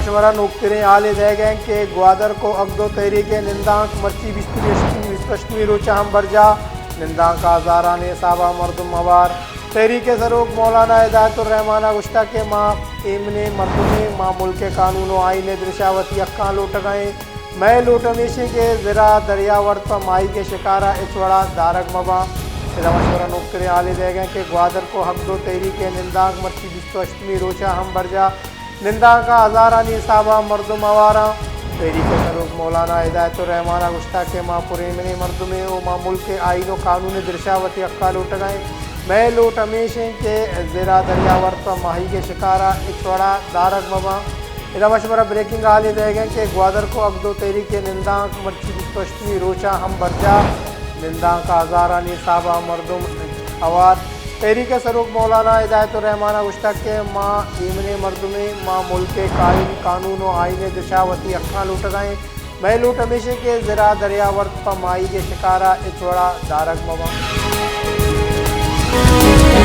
شمارا نوکتریں حالے دئیگ ءَ ایں کہ گوادر کو اگدو تحریک ءِ نندانک مرچی بیست و ہشتمی، بیست و ہشتمی روچ ءَ ہم برجاہ۔ نندانک ءَ ہزارانی حساب ءَ مردم ہوار۔ تحریک ءِ سروک مولانا ہدایت الرحمان ءَ گوشتگ کہ ما ایمنیں مردمے، ما ملک ءِ قانون و آئین ءِ درشا وتی حقاں لوٹگ ءَ ایں۔ مئے لوٹ ہمیش ایں کہ زر ءَ دریاورد پہ ماہیگ ءِ شکار ءَ ہچ وڑ ءَ دارگ مہ باں۔ ادا ما شمارا نوکتریں حالے دئیگ ءَ ایں کہ گوادر کو اگدو تحریک ءِ نندانک مرچی بیست و ہشتمی روچ ءَ ہم برجاہ۔ نندانک ءَ ہزارانی حساب ءَ مردم ہوار اَنت۔ تحریک ءِ سروک مولانا ہدایت الرحمان ءَ گوشتگ کہ ما پرایمنیں مردمے ایں و ما ملک ءِ آئین و قانون ءِ درشا وتی حق ءَ لوٹگ ءَ ایں۔ مئے لوٹ ہمیش ایں کہ زر ءَ دریاورد پہ ماہیگ ءِ شکار ءَ ہچ وڑ ءَ دارگ مہ باں۔ ادا ما شمارا بریکنگ حالے دئیگ ءَ ایں کہ گوادر کو اگدو تحریک ءِ نندانک مرچی بیست و ہشتمی روچ ءَ ہم برجاہ۔ نندانک ءَ ہزارانی حساب ءَ مردم ہوار۔ تحریک ءِ سروک مولانا ہدایت الرحمان ءَ گوشتگ کہ ما ایمنیں مردمے، ما ملک ءِ قائم قانون و آئین ءِ درشا وتی حقاں لوٹگ ءَ ایں۔ مئے لوٹ ہمیش ایں کہ زر ءَ دریاورد پہ ماہیگ ءِ شکار ءَ ہچ وڑ ءَ دارگ مہ باں۔